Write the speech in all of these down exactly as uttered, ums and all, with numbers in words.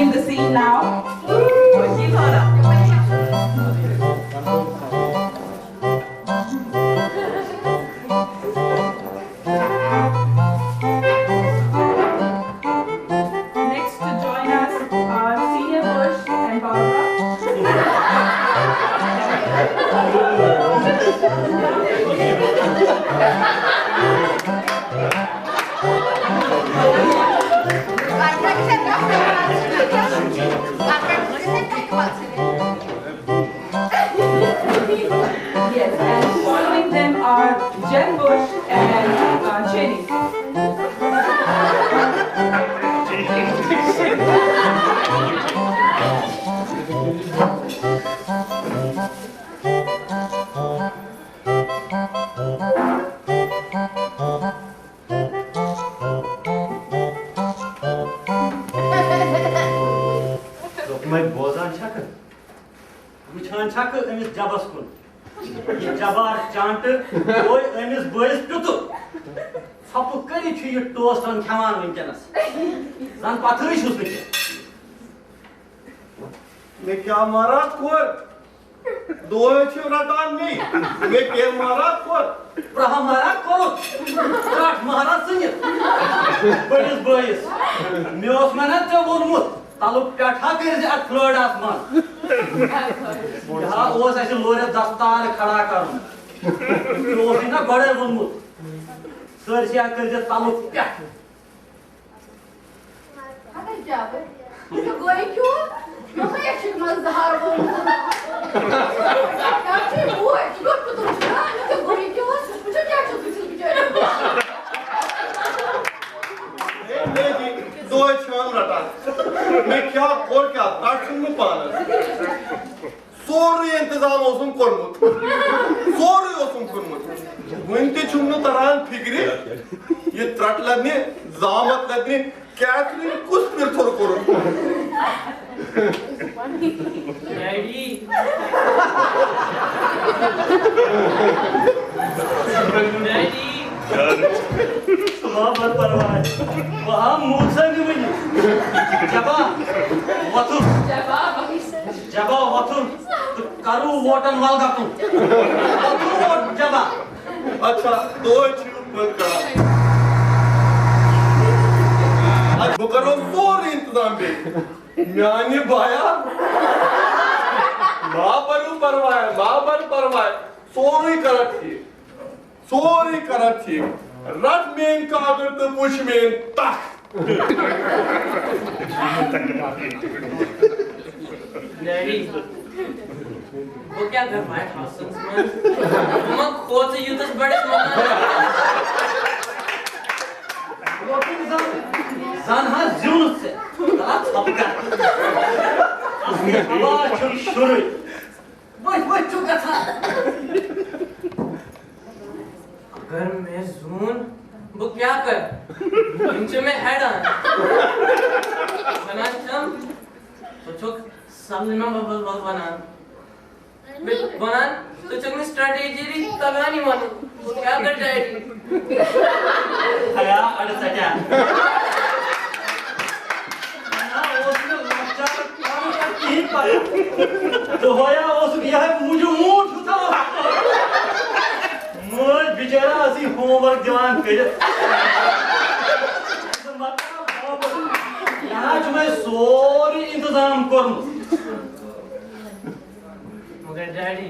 The scene now. Woo! Next to join us are Senior Bush and Barbara. Yes, and following them are Jen Bush and uh, Jenny. دوٚپمَے بوزان چھَکھٕ، وٕچھان چھَکھٕ أمِس جَبَس کُن۔ یہِ جَبار چانٹہٕ گوٚو أمِس بٲیِس پیُتُر۔ ژھۄپہٕ کٔرِتھ چھُ یہِ ٹوسٹَن کھٮ۪وان وٕنکیٚنَس۔ زَن پَتہٕے چھُس نہٕ کینٛہہ۔ مےٚ کیٛاہ مَراتھ کوٚر؟ دۄہے چھِو رٹان مے۔ مےٚ کیٛاہ مہراز کوٚر؟ پرٛاہ مہراز کوٚرُتھ۔ ٹاٹھ مہراز ژٕ نِتھ۔ بٔڑِس بٲیِس۔ مےٚ اوس وَنان ژےٚ ووٚنمُت، تَلُک پٮ۪ٹھ ہا کٔرۍ زِ اَتھ فٕلورَس منٛز۔ یہِ ہا اوس اَسہِ لورِ دَستار کھڑا کَرُن۔ مےٚ اوسُے نہ گۄڈَے ووٚنمُت۔ سٲرسٕے ہا کٔرۍ زِ تَلُک پٮ۪ٹھ۔ اگر جابر، ژٕ گوٚے کیٛوت؟ مےٚ ما چھُکھ منٛز زہر ووٚنمُت؟ کیٛاہ چھُے بوے؟ ژٕ کیُتھ پُتُر چھُکھ؟ ہا، مےٚ ژٕ گوٚے کیٛوت؟ ژٕ چھُکھ بِچٲرِس بوے۔ ہے، مےٚ دِ دۄہے چھان رٹان۔ مےٚ کیٛاہ کوٚر کیٛاہ؟ تَتھ چھُنہٕ بہٕ پانَس۔ سورُے انتظام اوسُم کوٚرمُت۔ سورُے اوسُم کوٚرمُت۔ وُنہِ تہِ چھُم نہٕ تران فِکرِ، یہِ ترٛٹہٕ لدنہِ، زامت لدنہِ، کیتھرین کُس پِرتھُر کوٚرُن؟ ڈیڈی۔ ڈیڈی۔ ژٕ ما بر پرواے۔ بہٕ ہا موٗد سا نہٕ وٕنہِ۔ جبا، وۄتھُن۔ جبا، وۄتھُن۔ تہٕ کرو ووٹن ول گپُن۔ وۄتھُن ووٹ جبا۔ اچھا، توتہِ چھُ پتہٕ کران۔ اچھا، بہٕ کرو سورُے انتظام بیٚیہِ۔ میانہِ بایا، ما بَرُن پرواے، ما بَر پرواے، سورُے کران ٹھیٖک، سورُے کران ٹھیٖک۔ رَٹ میٲنۍ کاغذ تہٕ وٕچھ میٲنۍ تَکھ۔ ڈیڈی، بہٕ کیٛاہ کرٕ وۄنۍ ہاسَس منٛز؟ بہٕ ما کھوژٕ یوٗتاہ بٔڑِس مکانَس منٛز؟ زن ہا زیوٗنُتھ ژےٚ۔ تَلہ ژھۄپہٕ کر۔ اصلی ہوا چھُم شُرُے۔ ؤتھۍ ؤتھۍ چھُ گژھان۔ اگر مےٚ زیوٗن، بہٕ کیٛاہ کرٕ؟ یِم چھِ مےٚ ہٮ۪ڈان۔ وَنان چھَم، ژٕ چھُکھ سبزی منٛز وَ-، وَ-، وَ-، وَنان۔ مےٚ وَنان، ژٕ چھُکھ نہٕ strategy تَگانٕے وَنُن۔ بہٕ کیٛاہ کرٕ ڈیڈی؟ ہیا اَڑٕ ژَٹیا۔ نہ اوس نہٕ لۄکچارٕ پانہٕ پٮ۪ٹھ کِہیٖنۍ پَتہ۔ دۄہَے اوسُکھ یِہوٚے موٗجوٗ ووٗٹھ ہیوٗ تھاوان۔ مٲج بِچٲرۍ ٲسٕے ہوم ؤرک دِوان کٔرِتھ۔ مےٚ حظ چھُ وۄنۍ سورُے اِنتظام کوٚرمُت۔ مگر ڈیڈی،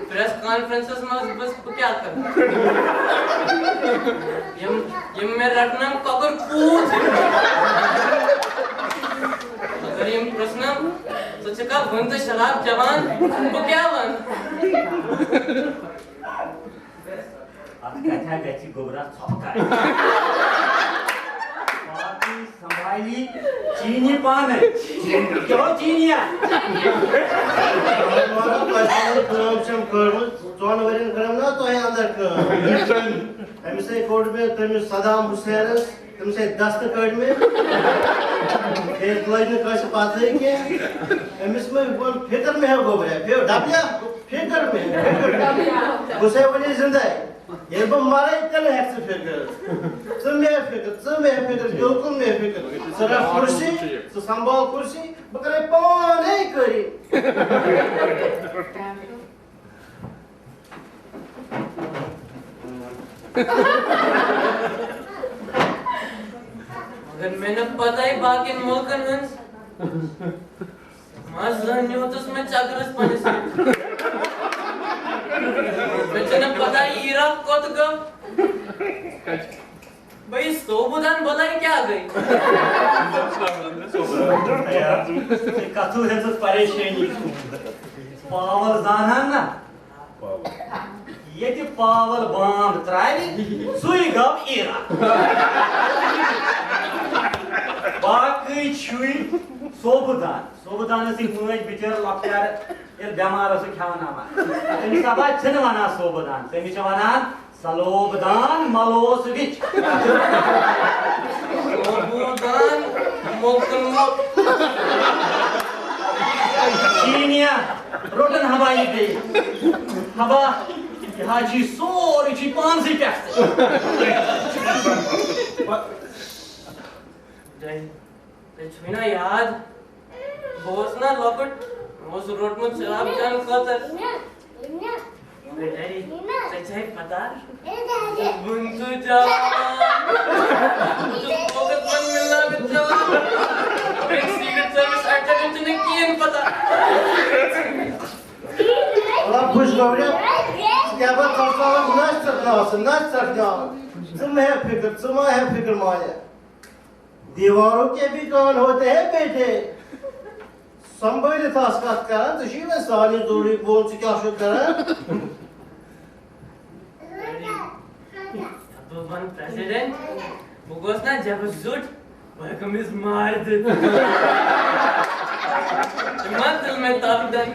پریس کانفرنسس منٛز بس بہٕ کیٛاہ کرٕ؟ یِم، یِم مےٚ رٹنم کۄکر پوٗژ۔ اگر یِم پرژھنم، ژٕ چھکھا وُنہِ تہِ شراب چٮ۪وان؟ بہٕ کیٛاہ ونہٕ؟ اتھ کتھا گژھِ گوٚبرا ژھۄپہٕ کرٕنۍ۔ باقٕے سنبھالی چینی پانے۔ کیٛاہ ہو چینی یا؟ تۄہہِ چھو کٲم چھم کٔرمٕژ، ژۄن ؤرین کٔرٕم نا تۄہہِ اندر کٲم۔ أمِس ہے کوٚڑ مےٚ تٔمِس صدام حسینس، تٔمِس ہے دستہٕ کٔڑۍ مےٚ۔ ہے، لٔج نہٕ کٲنٛسہِ پتہٕے کینٛہہ۔ أمِس مہ ووٚن فِکر مہ ہیو گوٚبریا، بیٚیہِ ڈبلیا، فِکر مہ ہیو، فِکر۔ بہٕ چھُسے وُنہِ زندے۔ ییٚلہِ بہٕ مَرَے، تیٚلہِ ہیٚکھ ژٕ فِکر۔ ژٕ مےٚ فِکر، ژٕ مےٚ فِکر، بِلکُل مےٚ فِکر۔ ژٕ رَٹھ کُرسی، ژٕ سنبھال کُرسی، بہٕ کَرَے پانَے کٲری۔ مگر مےٚ نہٕ پتہٕ باقین مُلکن ہٕنٛز۔ ما زن نیوٗتس مےٚ چکرس پننِس۔ مےٚ چھنہٕ پتہ عراق کوٚت گوٚو۔ بھئی صوبہٕ دان بلاے کیٛاہ گٔے؟ ژےٚ کتھٕ ہیٚژٕتھ پریشٲنی۔ پاور زانان نا؟ ییٚتہِ پاور بانٛد ترٛاوِ، سُے گوٚو عراق۔ باقٕے چھُے صوبہٕ دان۔ صوبہٕ دانس سۭتۍ مٲج بِچٲر لۄکچار ییٚلہِ بٮ۪مار ٲسٕکھ کھٮ۪وان اَما۔ تٔمِس ہسا چھِنہٕ وَنان صوبہٕ دان، تٔمِس چھِ وَنان سلوب دان ملوس وِچ۔ صوبہٕ دان مُلکن مُلک۔ چیٖنیا روٚٹن ہبا یہِ بیٚیہِ۔ ہبا، یہِ حظ چھُ سورُے چھُ پانسٕے پٮ۪ٹھ۔ ژےٚ چھُے نا یاد؟ بہٕ اوسُس نا لۄکُٹ، مےٚ اوس روٚٹمُت شراب چٮ۪نہٕ خٲطرٕ۔ مگر ڈیڈی، ژےٚ چھے پتہ؟ بہٕ چھُس جوان۔ بہٕ چھُس بوگس منٛز مِلاوِتھ چلان۔ مگر سیٖکرِٹ سٔروِس اٮ۪کٹن چھُنہٕ کِہیٖنۍ پتہ۔ وَلہٕ بُج گوٚبریا، ژٕ کیٛاہ پَتہٕ ژَٹناوَکھ، نَس ژَٹناوَکھ ژٕ، نَس ژَٹناوَکھ۔ ژٕ مہٕ ہےٚ فِکر، ژٕ مہٕ ہےٚ فِکر مایا۔ دیواروں کے بھی کان ہوتے ہیں بیٹے۔ سنبھٲلِتھ آس کَتھ کران، ژٕ چھُے وۄنۍ سارنٕے ضروٗری بوزُن، ژٕ کیٛاہ چھُکھ کران؟ ڈیڈی، بہٕ بَنہٕ پریزیڈنٹ، بہٕ گوس نا جبس زیُٹھ، بہٕ ہٮ۪کہٕ أمِس مارِ دِتھ۔ ژٕ ما دِل مےٚ تَپھ دَنٛد۔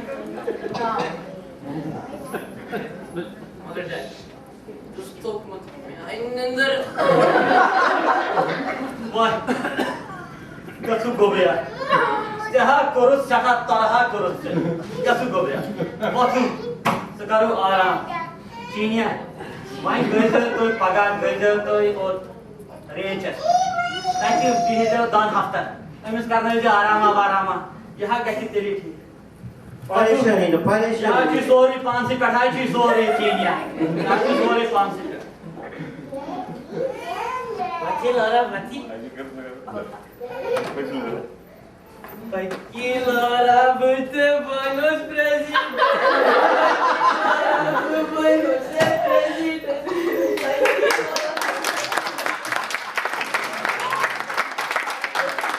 مگر ڈیڈی، بہٕ چھُس توٚکمُت، مےٚ آیہِ نِندٕر۔ واہ، گژھُن گوٚبریا۔ ژےٚ ہا کوٚرُتھ سٮ۪ٹھاہ طرحہ کوٚرُتھ ژےٚ۔ گژھُن گوٚبریا۔ وۄتھُن۔ ژٕ کرو آرام۔ چیٖنیا، وۄنۍ گٔژھۍزیو تُہۍ پگاہ، گٔژھۍزیو تُہۍ اوٚت رینچس۔ تتہِ بِہزیو دۄن ہفتن۔ أمِس کرنٲیزیو آراما واراما۔ یہِ ہا گژھِ تیٚلی ٹھیٖک۔ پریشٲنی نہٕ، پریشٲنی۔ یہِ حظ چھُ سورُے پانسٕے پٮ۪ٹھ، حظ چھُ یہِ سورُے چیٖنیا۔ یہِ حظ چھُ سورُے پانسٕے پٮ۪ٹھ۔ وۄتھی لارا، وۄتھی۔ وۄتھی لارا، بہٕ تہِ